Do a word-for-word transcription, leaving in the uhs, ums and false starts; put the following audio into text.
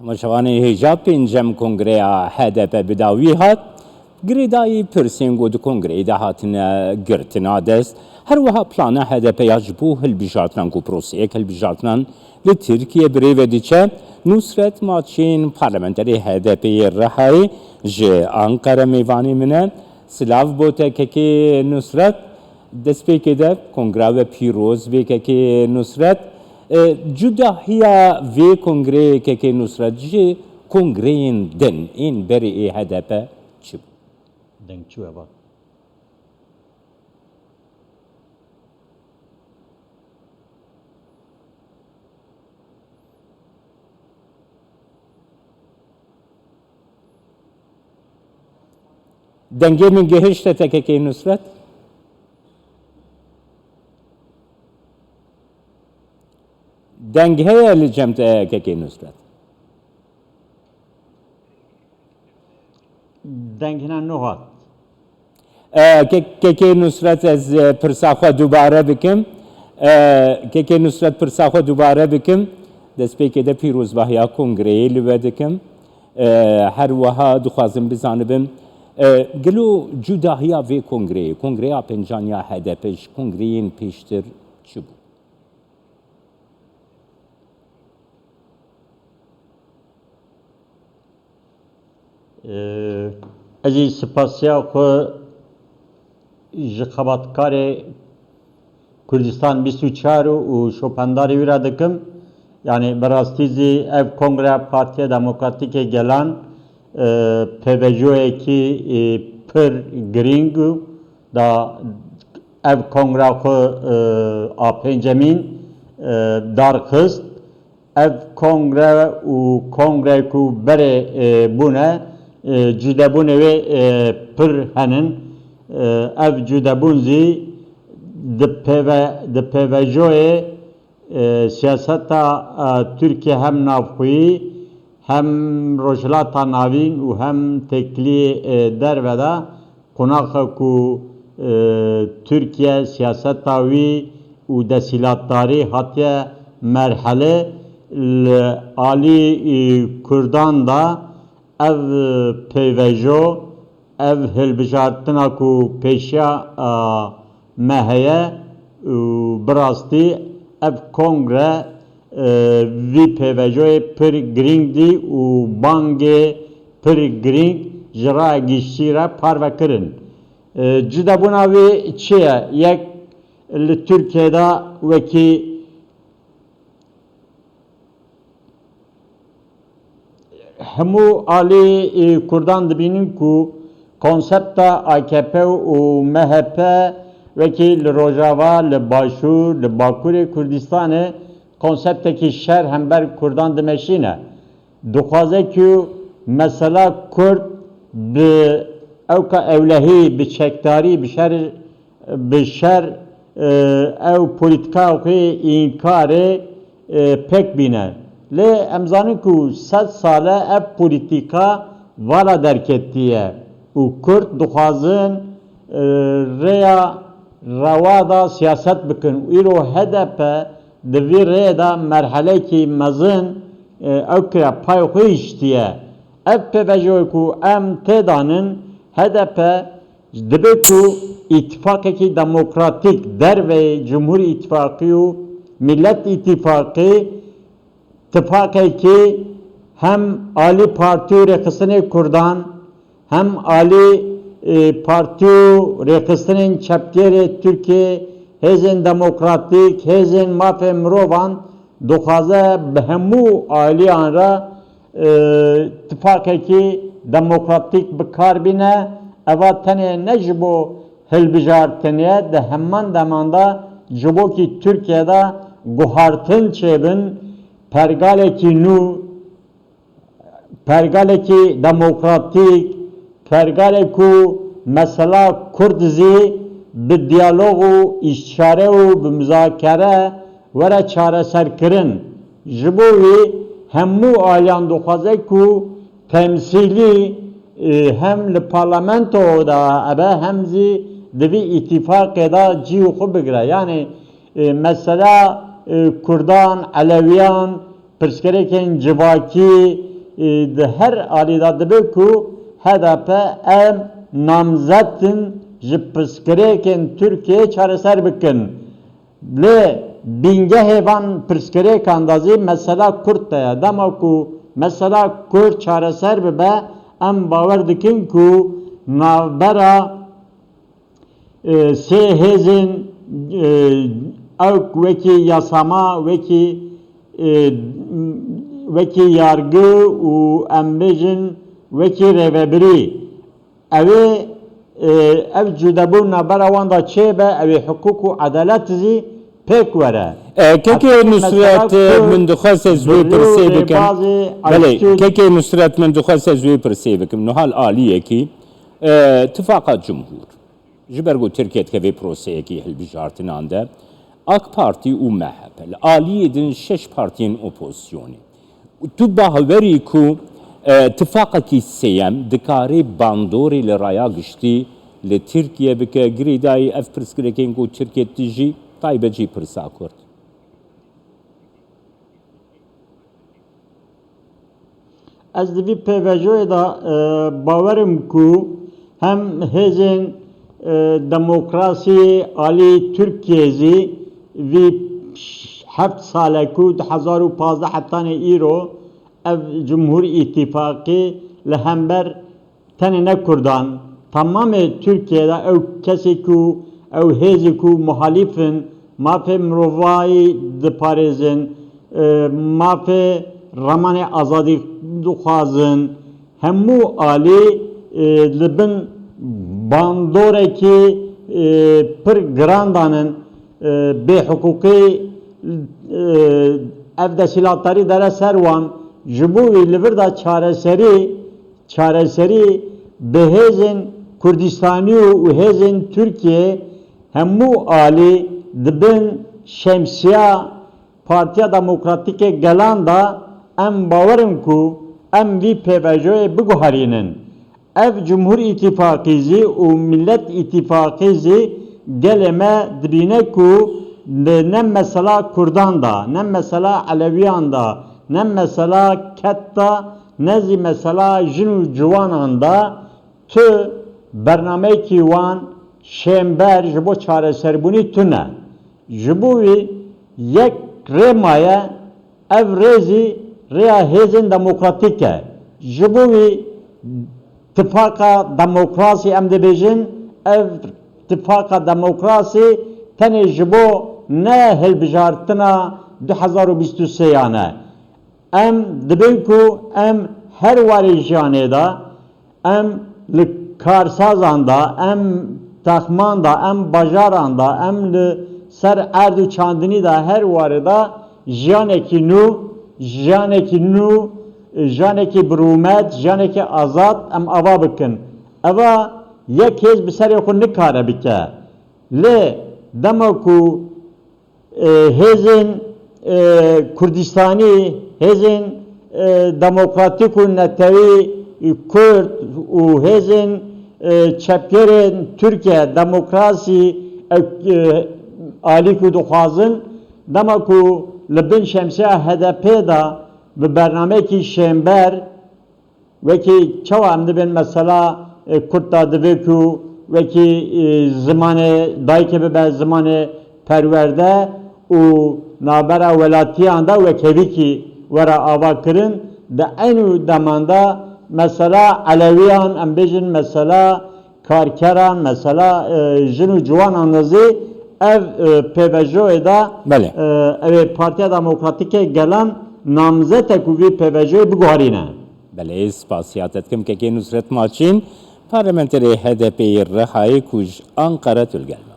Temaşevanê hêja pêncem Kongreya H D P bi dawî hat. Girêdayî pirsên ku di kongreyê de hatine girtina dest, her wiha plana H D P ya ji bo hilbijartinan ku proseyek hilbijartinan li Tirkiye bi rê ve diçe. Nusret Maçîn, parlamenterê H D P'ê yê Rihayê, ji Anqere mêvanê min e. Silav bo te kekê Nusret. Destpêkê de kongra we pîroz bê kekê Nusret. E, cudahiya vê kongreyê kekê Nusret ji kongreyên din ên berê ê H D P çi bû? Deng çi we va? Dengê min gihişte te kekê Nusret? Deng heye li cem te kekê Nusret? Deng hina nû hat. E, ke-, kekê Nusret, ez, e, pirsa xwe dubare bikim. E, kekê Nusret, pirsa xwe dubare bikim. Destpêkê de pîrozbahiya kongreyê li we dikim. E, her wiha dixwazim bizanibim, e, gelo cudahiya vê kongreyê, kongreya pêncan ya H D P ji kongreyên pêştir çi bû? Ee, ez jî spasiya xwe ji xebatkarê Kurdistan bîst û çar û şopendarê wî re dikim. Yanî bi rastî zî ev kongre Partiya Demokratîk ê Gelan, e, pêvejoyekî, e, pir girîng û da ev kongra xwe, e, a pêncemîn, e, darxist. Ev kongre û kongre ku berê, e, bûne, e, cudebûnê wê, e, pir henin. E, ev cudebûn zî di pêve-, di pêvejoyê, e, siyaseta, e, Tirkiye hem navxweyî, hem Rojhilata Navîn û hem têkiliyê, e, derve de qonaxa ku, e, Tirkiye siyaseta wî û desîlatdarî hatiye merhele li alî, e, Kurdan de ev pêvejo, ev hilbijartina ku pêşiya, a, me heye û bi rastî ev kongre, e, vî pêvejoyê pir girîng dî û bangê pir girîng ji raya giştî re parve kirin. E, cudebûna wê çi ye? Yek, li Tirkiye de wekî hemû alî, e, Kurdan dibînin ku konsepta A K P û M H P wekî li Rojava, li Başûr, li Bakurê Kurdistanê konseptekî şer hember Kurdan dimeşîne. Dixwaze ku mesela Kurd bi ewka ewlehî, bi çekdarî, bi şer bi şer, e, ew polîtika xwe înkarê, e, pêk bîne. Lê em zanin ku sed sal e ev polîtika vala derketiye û Kurd dixwazin, e, rêya rewa da siyaset bikin. Îro H D P di vî rêyê de merhelekî mezin, e, ew kire pay xwe hiştiye. Ev pêvejoyê ku em tê danin, H D P Dibe ku îtifaqekî demokratîk derveyî Cumhur Îtifaqî û Millet Îtifaqî, tifaqekî hem alî partî û rêxistinê Kurdan, hem alî, e, partî û rêxistinên çepgêrê Tirkiyê, hêzên demokratîk, hêzên mafê mirovan dixwaze bi hemû aliyan re, e, tifaqekî demokratîk bi kar bîne. Eva tenê ne ji bo hilbijartinê ye, di heman deman de ji bo kî Tirkiye de guhartin çêbin, pergalekî nû, pergalekî demokratîk, pergalek ku mesela Kurd zî bi diyalog û îstişare û bi muzakere were çareserkirin. Ji bo wî hemû aliyan dixwaze ku temsîlî, e, hem li parlamento de hebe hem zî di vî îtîfaqê de cihê xwe bigire. Yanî, e, mesela, e, Kurdan, Elewiyan, pirsgirêkên civakî, Ê, di her alî de dibe ku H D P em namzet in ji pirsgirêkên Tirkiyeyê çareser bikin. Lê bingehê van pirsgirêkan de zî mesela Kurd de ye. Dema ku mesela Kurd çareser bibe, em bawer dikin ku navbera e, sê hêzên, e, ew wekî yasama, wekî, e, wekî yargı û em bêjin wekî rêvebirî. Ew ê, e, ev cudebûn navbera wan de çêbe, ew ê hiqûq û edalet zî pêk were. E, kekê Nusret, e, min dixwest ez wê pirsê bikim. Belê, kekê Nusret, min dixwest ez wê pirsê bikim. Niha li aliyekî, e, tifaqa cumhûr. Ji ber ku Tirkiye dikeve proseyekî hilbijartinan de, AK Partî û M H P li aliyê din şeş partiyên opozisyonê. Tu bawerî ku, e, tifaqekî sêyem dikare bandorê li raya giştî li Tirkiye bike, girêdayî ev pirsgirêkên ku Tirkiye dijî, taybet jî pirsa Kurd? Ez di vî pêvajoyê de, e, bawer im ku hem hêzên, e, demokrasiyê alî Tirkiyê zî vî heft sale ku du hezar û pazdeh hetanê îro ev Cumhur Îtîfaqî li hember tenê ne Kurdan, temamê Tirkiyê de ew kesê ku, ew hêzê ku muhalîf in, mafê mirovayî diparêzin, e, mafê ramanê azadî dixwazin, hemû alî, e, li bin bandorekî, e, pir giran danin, e, bêhiqûqî, e, ev desthilatdarî dere ser wan, ji bo wî li vir de çareserî, çareserî bi hêzên Kurdistanî û hêzên Tirkiyê hemû alî di bin şemsiya Partiya Demokratîk ê Gelan de em bawer in ku em vî pêvajoyê biguherînin. Ev Cumhur Îtîfaqî zî û Millet Îtîfaqî zî gelê me dibîne ku li ne mesela Kurdan de, ne mesela Elewiyan de, ne mesela Ked de, ne zî mesela jin û ciwanan de tu bernameyekî wan şênber ji bo çareserbûnî tune. Ji bo wî yek rê maye, ev rê zî rêya hêzên demokratîk e. Ji bo wî tifaqa demokrasî em dibêjin, ev tifaqa demokrasî tenê ji bo ne hilbijartina du hezar û bîst û sêyan e. Em dibin ku em her warê jiyanê de, em li karsazan de, em texman de, em bajaran de, em li ser erd û çandinî de, her warê de jiyanekî nû, jiyanekî nû, jiyanekî bi rûmet, jiyanekî azad em ava bikin. Eva yek hêz bi serê xwe nikare bike. Lê dema ku e, hêzên, e, Kurdistanî, hêzên, e, demokratîk û netewî, e, Kurd û hêzên, e, çepgêrên Tirkiye demokrasî, e, e, alî ku dixwazin, dema ku li bin şemsiya H D P de bi bernameyekî şênber, wekî çawa em dibên mesela, e, Kurd da divê ku wekî, e, zimanê dayikê bibe zimanê perwerde û navbera welatiyan de wek hevîkî were ava kirin, di eynû deman de mesela Elewiyan, em bêjin mesela karkeran, mesela, e, jin û ciwanan de zî ev, e, pêvejoyê de, Belê. e, ew ê Partiya Demokratîk ê Gelan namzetek û vî pêvejoyê biguherîne. Belê, spasiya te dikim kekê Nusret Maçîn, parlamenterê H D P yê Rihayê ku ji Anqara tu li gel me.